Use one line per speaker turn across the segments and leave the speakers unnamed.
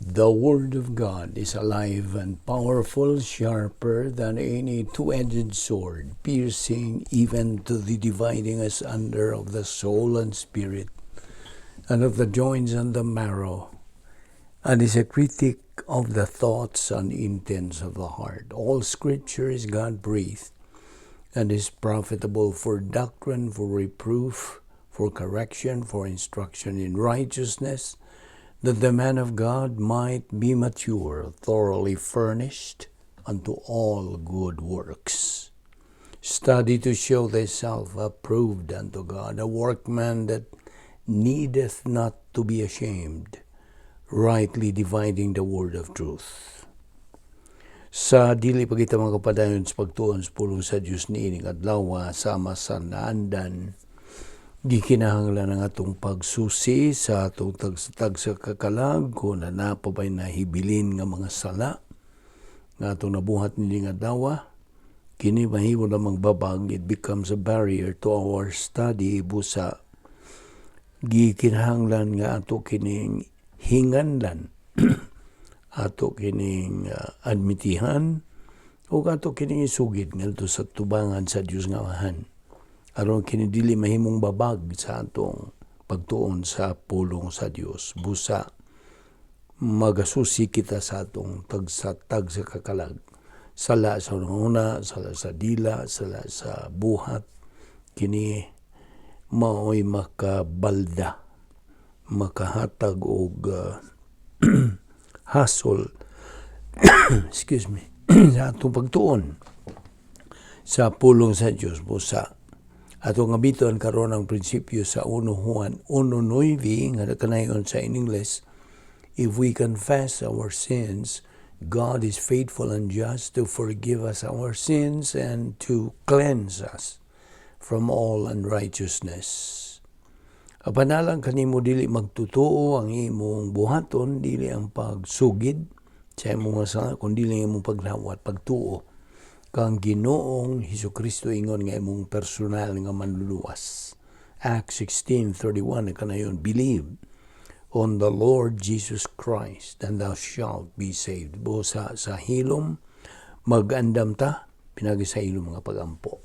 The Word of God is alive and powerful, sharper than any two-edged sword, piercing even to the dividing asunder of the soul and spirit, and of the joints and the marrow, and is a critic of the thoughts and intents of the heart. All Scripture is God-breathed, and is profitable for doctrine, for reproof, for correction, for instruction in righteousness, that the man of God might be mature, thoroughly furnished unto all good works. Study to show thyself approved unto God, a workman that needeth not to be ashamed, rightly dividing the word of truth. Sa dili pa kita makapadayon sa pagtuon sa pulong sa Dios niining adlaw, sama sa naandan, gikinahanglan ang atong pagsusi sa atong tagsa kakalag kung naa pa ba'y nahibilin nga mga sala nga atong nabuhat niining adlaw. Kini mahimo lamang babag, it becomes a barrier to our study. Busa gikinahanglan nga ato kining hinganlan, ato kining admitihan ug ato kining isugid ngadto sa tubangan sa Dios nga Amahan, aron kini dili mahimong babag sa atong pagtuon sa pulong sa Dios. Busa magasusi kita sa atong tagsa-tagsa kakalag, sala sa una, sala sa dila, sala sa buhat. Kini maoy makabalda, makahatag og hasol, excuse me, sa atong pagtuon sa pulong sa Dios. Busa atong abiton karon ang prinsipyo sa 1 Juan 1:9 nga kanayon sa in English, "If we confess our sins, God is faithful and just to forgive us our sins and to cleanse us from all unrighteousness." Apan alang kanimo dili magtotoo ang imong buhaton, dili ang pagsugid sa imong sala, kun dili ang imong paglawat, pagtuo kang Ginoong Hesus ingon nga imong personal nga manluluwas. Acts 16:31 kanayon, "Believe on the Lord Jesus Christ and thou shalt be saved." Busa sa hilom magandam ta pinagi sa ilong mga pagampo.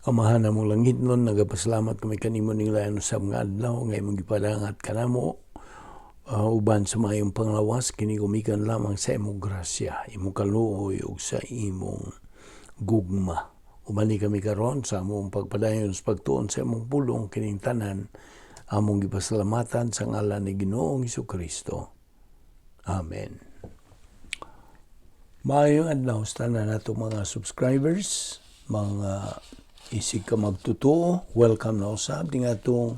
Amahan namong langitnon, nagapasalamat kami kanimo ning lain usab nga adlaw nga imong gipadangat kanamo uban sa maayong panglawas. Kini gumikan lamang sa imong grasya, imong kaluoy ug sa imong gugma. Uban ni kami karon sa among pagpadayon sa pagtuon sa imong pulong. Kining tanan among gipasalamatan sa ngalan ni Ginoong Kristo. Amen. Maayong adlaw sa tanan nato mga subscribers, mga isig ka magtotoo, welcome na usab ning atong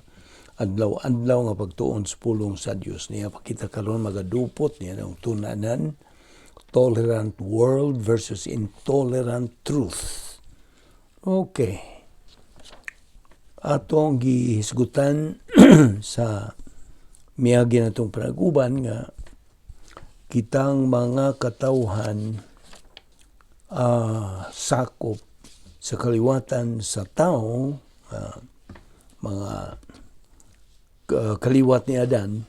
adlaw-adlaw nga pagtuon sa pulong sa Dios. Niya pakita karon magadupot niya ng tunanan, tolerant world versus intolerant truth. Okay. Atong gihisgutan sa miagi natong panag-uban nga kitang mga katawhan sakop sa kaliwatan sa tao, mga kaliwat ni Adan,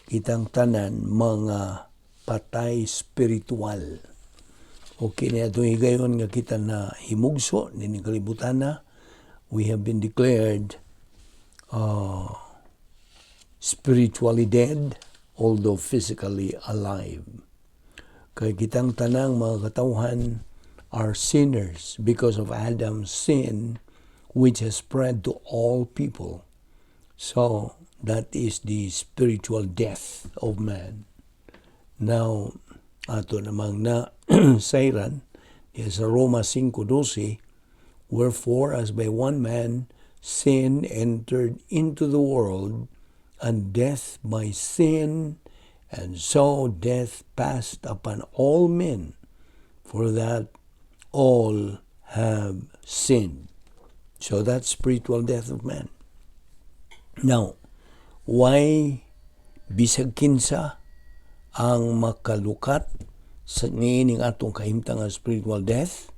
kitang tanan mga patay spiritual. Okay, niya itong higayon nga kita na himugso nining kalibutan na we have been declared spiritually dead although physically alive. Kay kitang tanang mga katawhan are sinners because of Adam's sin, which has spread to all people. So that is the spiritual death of man. Now, ato namang na sayran sa Roma 5:12, "Wherefore, as by one man sin entered into the world, and death by sin, and so death passed upon all men, for that all have sinned." So that's spiritual death of man. Now, why bisag kinsa ang makalukat sa niining atong kahimtang nga spiritual death?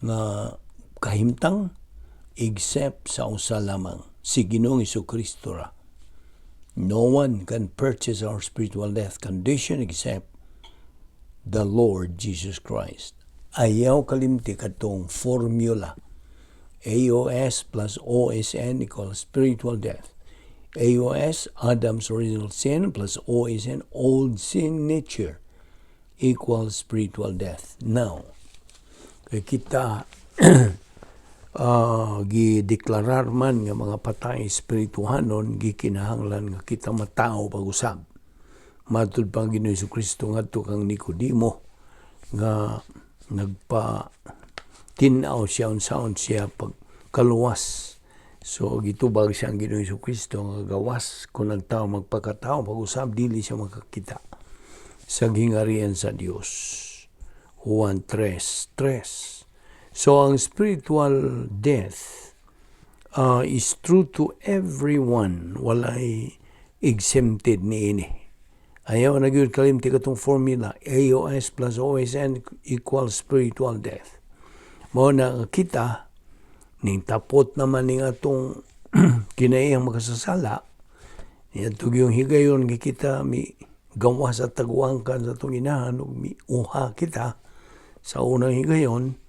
nga kahimtang except sa usa lamang, si Ginoong Kristo ra. No one can purchase our spiritual death condition except the Lord Jesus Christ. Ayaw kalimti katong formula. AOS plus OSN equals spiritual death. AOS, Adam's original sin, plus OSN, old sin nature, equals spiritual death. Now, kay kita gideklarar man nga mga patay espirituhanon, gikinahanglan nga kita matao pag-usab. Matud pang Ginoo Kristo ngadto kang Nicodemo nga nagpa tin-aw siya unsaon siya pagkaluwas. So gitubag siya ang Ginoo Kristo nga gawas kung ang tao magpakatao pag-usab, dili siya makakita sa gihangarian sa Dios. Juan 3:3. So ang spiritual death is true to everyone, walay exempted niini. Ayaw na gyud kalimti katong formula AOS plus OSN equals spiritual death. Mao na nga kita ning tapot naman ning atong kinaiyang makasasala niadto yung higayon nga kita mi gawas sa tagwangkan sa atong inahan ug miuha kita sa unang higayon,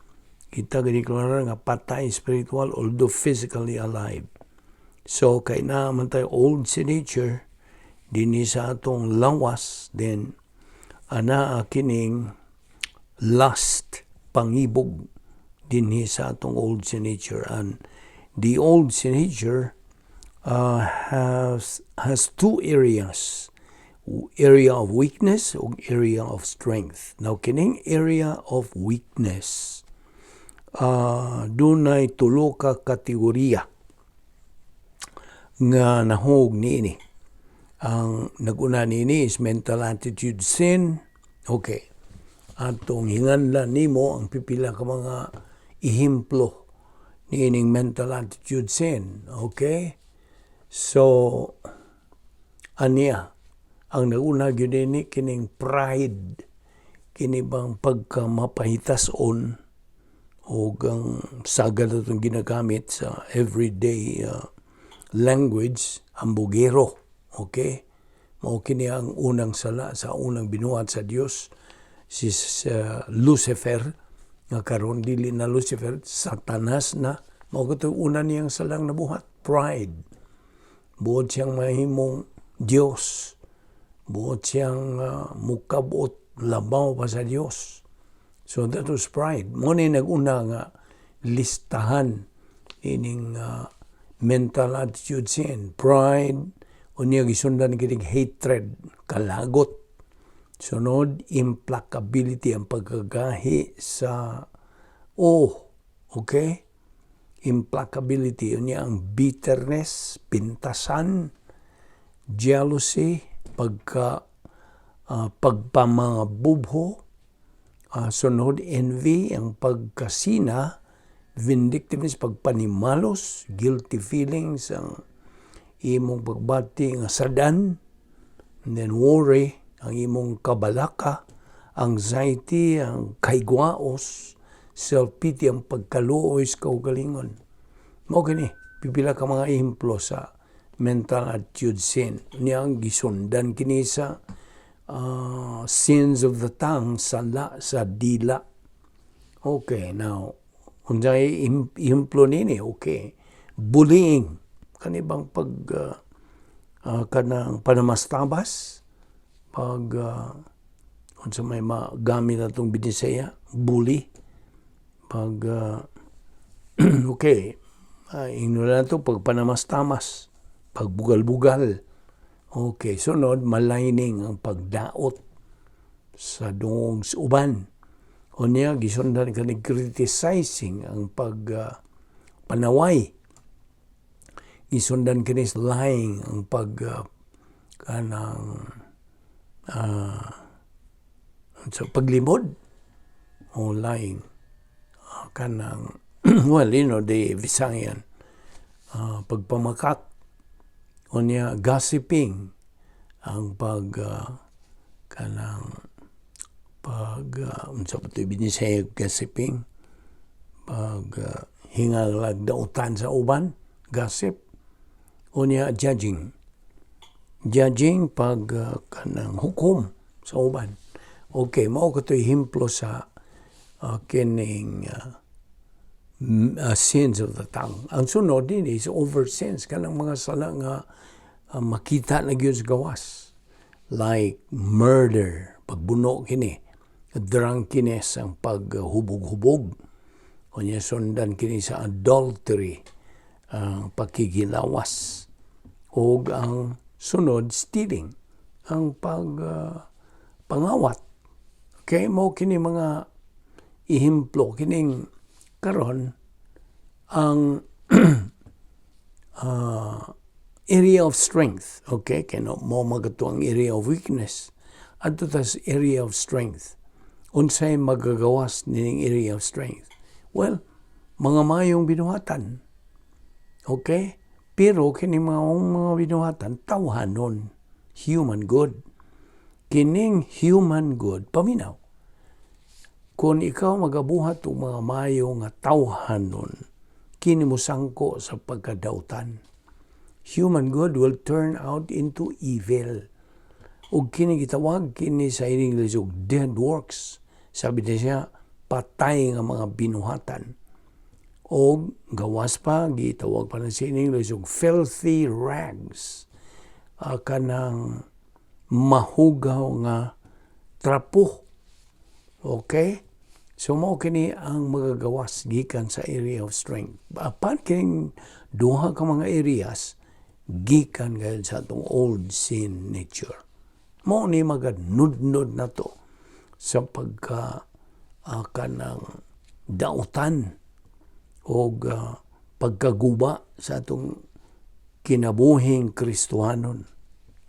kita gideklara nga patay spiritual although physically alive. So kay naa man tayo old sin nature dinhi sa atong lawas, then anaa kining lust, pangibog, dinhi sa atong old sin nature, and the old sin nature has two areas, area of weakness ug area of strength. Now, kining area of weakness, dunay tulo ka kategorya nga nahog niini. Ang naguna niini is mental attitude sin. Okay. Atong hinganlan nimo ang pipila ka mga ehemplo niining mental attitude sin. Okay? So, aniya, ang naguna gyud ini kining pride, kini bang pagka mapahitason o ang sagad atong ginagamit sa everyday language, ambugero. Okay? Mao kini ang unang sala sa unang binuhat sa Dios, si Lucifer, nga karon dili na Lucifer, Satanas na. Mao kato una niyang salang nabuhat, pride. Buot siyang mahimong Dios. Buot siyang mukabot labaw pa sa Dios. So that was pride. Mao ni naguna nga listahan ining mental attitude sin. Pride, unya gisundan kining hatred, kalagot. Sunod, implacability, ang pagkagahi sa oh, okay? Implacability, unya ang bitterness, pintasan, jealousy, pagka pagpamangabubho, sunod envy, ang pagkasina, vindictiveness, pagpanimalos, guilty feelings, ang imong pagbati nga sadan, and then worry, ang imong kabalaka, anxiety, ang kahigwaos, self-pity, ang pagkaluoy sa kaugalingon. Mao kini, pipila ka mga ehemplo sa mental attitude sin. Niya ang gisundan kini sa sins of the tongue, sala sa dila. Okay, now, unsay ehemplo nini? Okay. Bullying. Kani bang pag kanang panamastabas, pag unsa may magamit atong Binisaya, bully, pag okay, ingno na to pag panamastamas, pagbugal-bugal. Okay, sunod, maligning, ang pagdaot sa dungog sa uban. Unya gisundan kani criticizing, ang pag panaway. Gisundan kini lying, ang pag kanang sa paglimod o lying, kanang, well, the Visayan, pagpamakak. Unya gossiping, ang pag kanang pag unsa pa to Binisaya, gossiping, Pag hingalag dautan sa uban, gossip. Unya, judging. Judging, pag kanang hukom sa uban. Okay, mao kato ehemplo sa kining sins of the tongue. Ang sunod din is overt sins, kanang mga sala nga makita na gyud sa gawas. Like murder, pagbuno kini, drunkenness, ang paghubog-hubog. Unya, sundan kini sa adultery, ang pakigilawas. O ang sunod, stealing, ang pag pangawat. Okay, mao kini mga ehemplo kining karon ang area of strength. Okay, kay no mo magato ang area of weakness. Adto tas area of strength. Unsay magagawas nining area of strength? Well, mga mayong binuhatan. Okay? Pero kini mga binuhatan tawhanon, human good. Kining human good, paminaw. Kung ikaw magabuhat og mga mayo nga tawhanon, kini mo sangko sa pagkadautan. Human good will turn out into evil. Ug kini gitawag kini sa English og dead works. Sabi niya siya, patay nga mga binuhatan. O gawas pa, gitawag pa na sa English og filthy rags. Kanang mahugaw nga trapo. Okay? So mao kini ang magagawas gikan sa area of strength. Apan kining duha ka mga areas gikan gayud sa atong old sin nature. Mao ni maganudnod nato sa pagka kanang dautan o pagkaguba sa atong kinabuhing Kristohanon.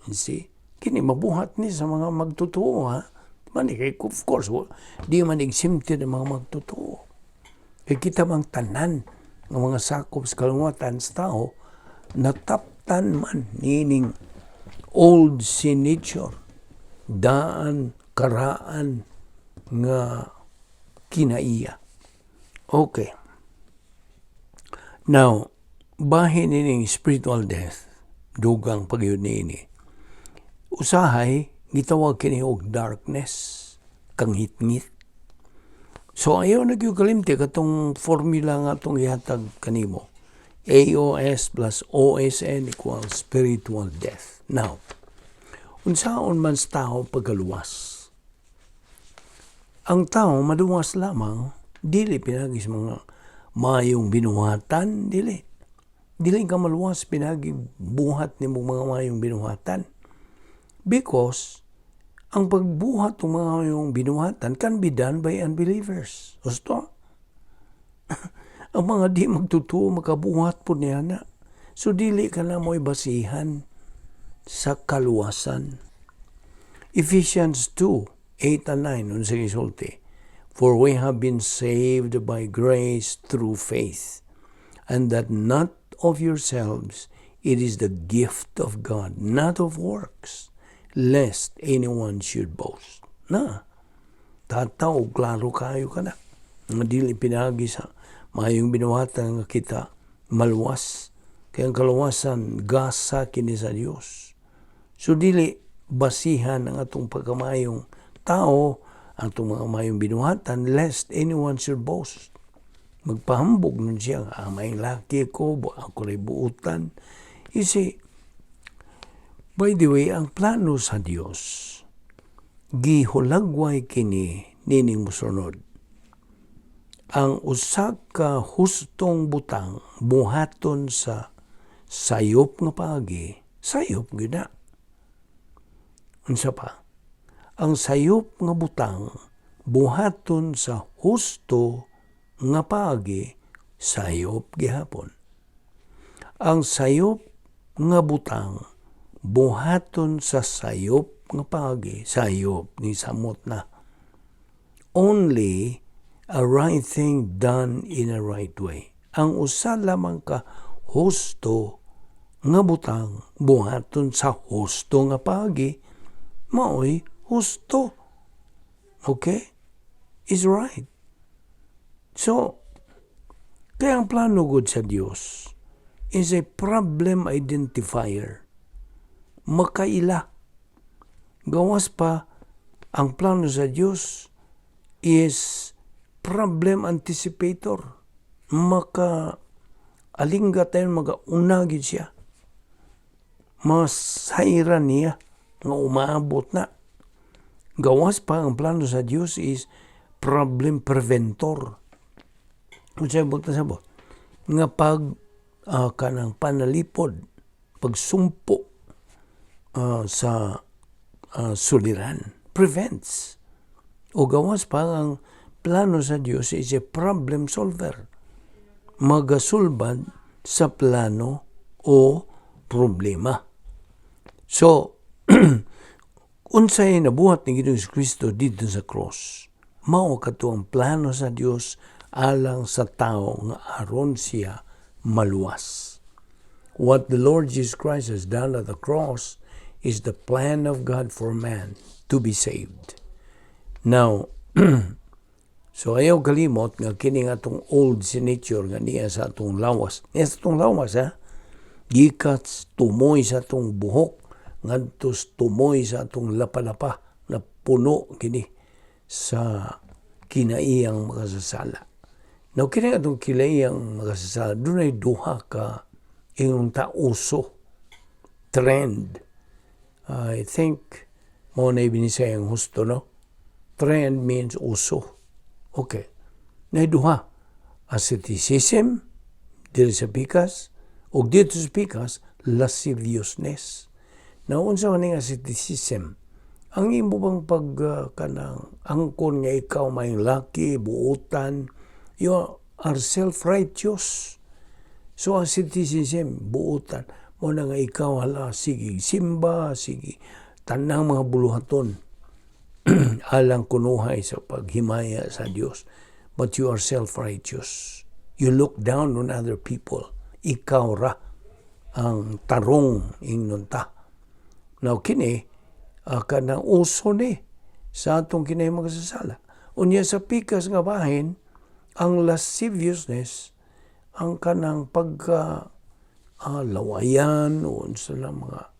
You see? Kini mabuhat ni sa mga magtotoo, ha. Man kay of course di man exempted ang mga magtotoo. Kay kita mang tanan nga mga sakop sa kalungwatan sa tao, nataptan man nining old sin nature, daan karaan nga kinaiya. Okay. Now, bahin nining spiritual death, dugang pagyud niini. Usahay, gitawag kini og darkness, kangitngit. So ayaw na gyud kalimti katong formula nga atong gihatag kanimo. AOS plus OSN equals spiritual death. Now, unsaon man sa tao pagkaluwas? Ang tao maluwas lamang dili pinagi sa mga mayong binuhatan, dili. Dili ka maluwas pinagi buhat nimo mga mayong binuhatan. Because ang pagbuhat ng mga mayong binuhatan can be done by unbelievers. Gusto? Ang mga di magtotoo makabuhat po niya na. So dili ka na mo'y basihan sa kaluwasan. Ephesians 2, 8 and 9, unsa gisulti? "For we have been saved by grace through faith, and that not of yourselves, it is the gift of God, not of works, lest anyone should boast." Na, tataw, klaro kayo ka na. Nga dili pinagi sa mayong binuhatan nga kita maluwas. Kaya ang kaluwasan, gasa kini sa Dios. So dili basihan ang atong pagkamayong tao, ang atong mga mayong binuhatan, lest anyone should boast. Magpahambog nun siya, ah, may laki ko, ako rin buutan. You see, by the way, ang plano sa Dios, gihulagway kini nining musunod. Ang usa ka hustong butang buhaton sa sayop nga paagi, sayop gyud na. Unsa pa? Ang sayop nga butang buhaton sa husto nga paagi, sayop gihapon. Ang sayop nga butang buhaton sa sayop nga paagi, sayop ni samot na. Only a right thing done in a right way. Ang usa lamang ka husto nga butang buhaton sa husto nga paagi, maoy husto. Okay? Is right. So, Kaya ang plano gud sa Dios is a problem identifier. Makaila. Gawas pa, ang plano sa Dios is problem anticipator. Maka alingga tayo, magauna gid siya. Masayran niya nga umaabot na. Gawas pa, ang plano sa Dios is problem preventor. Unsay buot pasabot? Nga pag kanang panalipod, pagsumpo sa suliran, prevents. O gawas pa, ang plano sa Dios is a problem solver. Magasulbad sa plano o problema. So, unsay nabuhat ni Ginoong Kristo didto sa cross? Mao kato ang plano sa Dios alang sa tao nga aron siya maluwas. What the Lord Jesus Christ has done at the cross is the plan of God for man to be saved. Now, so ayaw kalimot nga kini nga atong old nature nga niya sa atong lawas. Niya sa atong lawas, ha? Gikat tumoy sa atong buhok ngadto tumoy sa atong lapa-lapa na puno kini sa kinaiyang makasasala. Now, kini atong kinaiyang makasasala, dunay duha ka ingon ta uso, trend. I think mao na binisayang husto, no? Trend means uso. Okay. Nay duha. Asceticism, diri sa pikas, ug dito sa pikas, lasciviousness. Now, unsa man ning asceticism? Ang imo bang pag kanang angkon nga ikaw may laki, buutan, you are self-righteous. So asceticism, buutan, mao na nga ikaw, hala, sige simba, sige tanang mga buluhaton alang kunuhay sa paghimaya sa Dios. But you are self-righteous. You look down on other people. Ikaw ra ang tarong, ingnon ta. Now kini kanang uso ni sa atong kinayi makasasala. Unya sa pikas nga bahin, ang lasciviousness, ang kanang pagka lawayan o unsa lang mga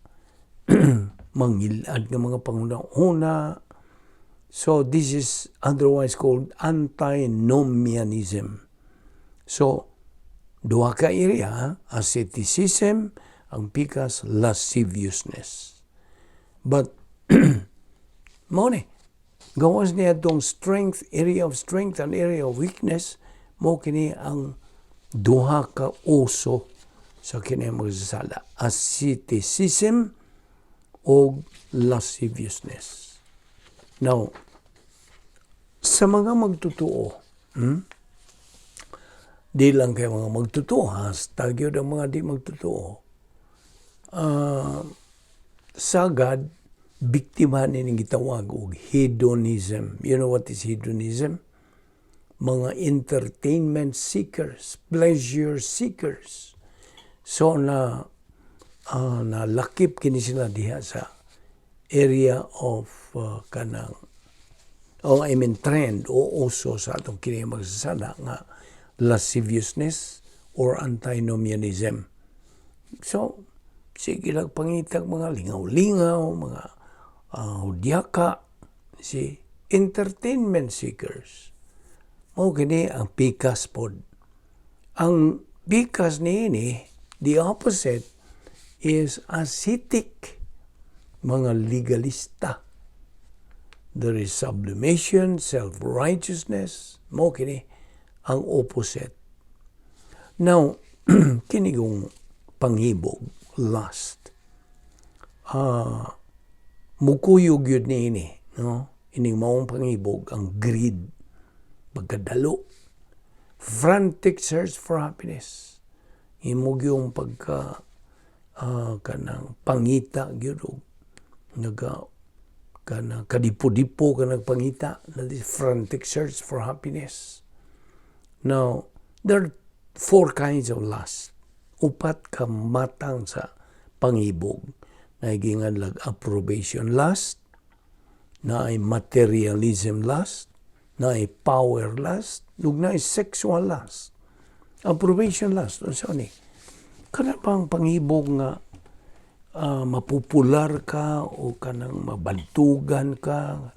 mangilad nga mga panguna-una. So this is otherwise called antinomianism. So duha ka area, asceticism, ang pikas, lasciviousness. But mao ni gawas niya itong strength, area of strength and area of weakness, mao kini ang duha ka uso sa kini magsasala: asceticism o lasciviousness. Now, sa mga magtotoo, Di lang kay mga magtotoo, hasta gyud ang mga di magtotoo. Sagad, biktima ni ning gitawag og hedonism. You know what is hedonism? Mga entertainment seekers, pleasure seekers. So na nalakip kini sila diha sa area of kanang, oh, I mean, trend o uso sa atong kini magsasala nga lasciviousness or antinomianism. So, sige lang pangitag mga lingaw-lingaw, mga hudyaka, si entertainment seekers. Mao kini ang pikas pod. Ang pikas niini, the opposite is ascetic, mga legalista. There is sublimation, self-righteousness, mao kini ang opposite. Now, kini yung panghibog, lust. Mukuyog yun niini, no? Ining maong panghibog, ang greed, pagkadalo, frantic search for happiness. Imo yung pagka kanang pangita gyud og naga kanang kadipo-dipo ka nagpangita, that is frantic search for happiness. Now, there are four kinds of lust, upat ka matang sa pangibog na ginganlag approbation lust, naay materialism lust, naay power lust, ug naay sexual lust. Approbation lust, unsa ni? Kana bang pangibog nga mapopular ka o kanang mabantugan ka,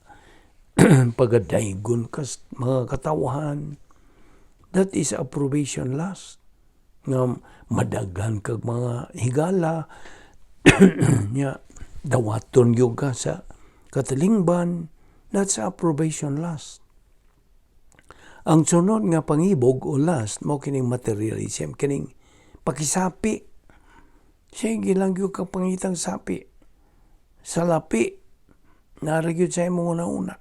pagadaygon ka sa mga katawhan. That is approbation lust. Nga madaghan kag mga higala nya dawaton gyud ka sa katilingban. That's approbation lust. Ang sunod nga pangibog o lust mao kining materialism, kining pakisapi. Sige lang gyud ka pangitang sapi. Salapi, naa ra gyud sa imong una-una.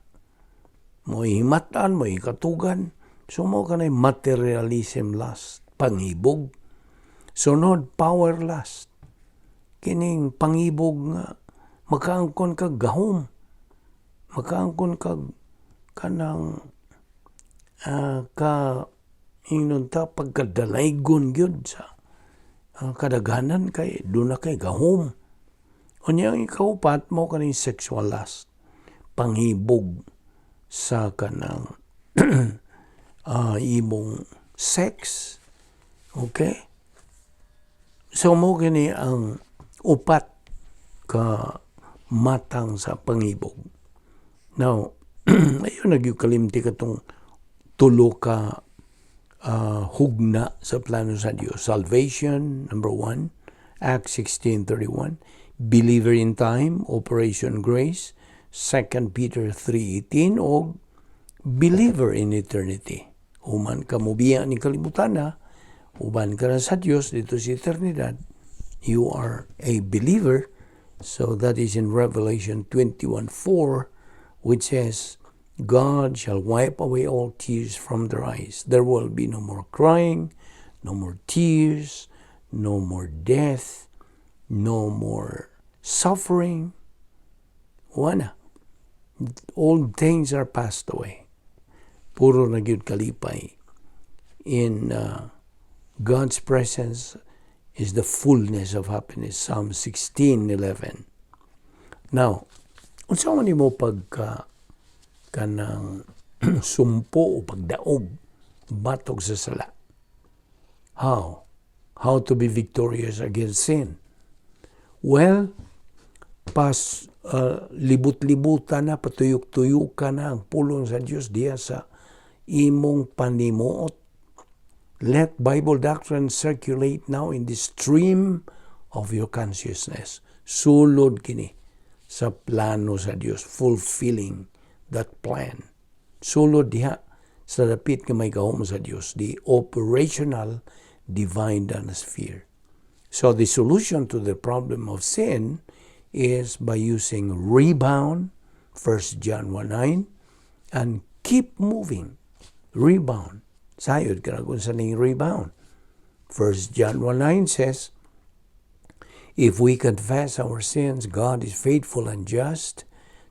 Mo'y himatan, mo'y katugan. So mao kanay materialism lust, pangibog. Sunod, power lust. Kining pangibog nga makaangkon kag gahom. Makaangkon kag kanang ka ingnon ta pagkadalaygon gyud sa kadaghanan kay duna kay gahom. Unya ang ikaupat mao kaning sexual lust. Panghibog sa kanang imong sex. Okay? So mao kini ang upat ka matang sa pangibog. Now, ayaw na gyud kalimti katong tulo ka hugna sa plano sa Dios. Salvation, number 1, Acts 16:31. Believer in time, Operation Grace, 2 Peter 3:18, o believer in eternity. Human ka mobiya ni kalibutan na, uban ka na sa Dios didto sa eternidad, you are a believer. So that is in Revelation 21:4, which says, "God shall wipe away all tears from their eyes. There will be no more crying, no more tears, no more death, no more suffering." Wala. All things are passed away. Puro na gyud kalipay. In God's presence is the fullness of happiness. Psalm 16:11. Now, unsa man nimo pagka kanang sumpo o pagdaog batok sa sala? How? How to be victorious against sin? Well, pas libot-libutan na, patuyok-tuyukan na ang pulong sa Dios diya sa imong panimuot. Let Bible doctrine circulate now in the stream of your consciousness. Sulod kini sa plano sa Dios, fulfilling that plan. Sulod diha sa dapit nga may gahom sa Dios, the operational divine sphere. So the solution to the problem of sin is by using rebound, 1 John 1:9, and keep moving. Rebound. Sayod ka na kung unsa ning rebound. 1 John 1:9 says, "If we confess our sins, God is faithful and just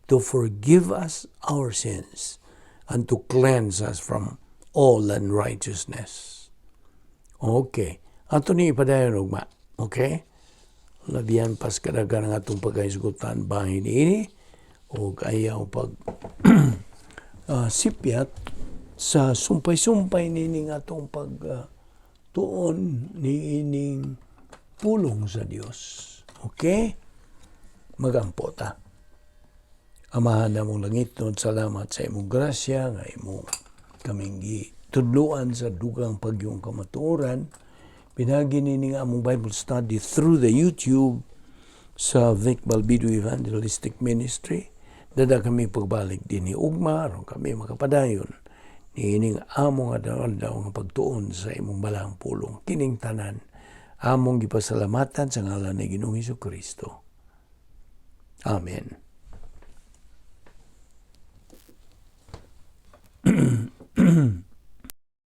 to forgive us our sins and to cleanse us from all unrighteousness." Okay. Ato ni ipadayon ugma. Okay? Labihan pas kadaghan ang atong pagkahisgutan bahin ini o ayaw pag sipyat sa sumpay-sumpay nining atong pag tuon ni ining pulong sa Dios. Okay? Magampo ta. Amahan namong langit, salamat sa imong grasya nga imong kaming gitudloan sa dugang pagyong kamatuoran. Pinaagi nining among Bible study through the YouTube sa Vic Balbido Evangelistic Ministry. Dada kami pagbalik dinhi ugma aron kami makapadayon niining among adlaw-adlaw nga pagtuon sa imong balaang pulong. Kining tanan among gipasalamatan sa ngalan ni Ginoong Kristo. Amen.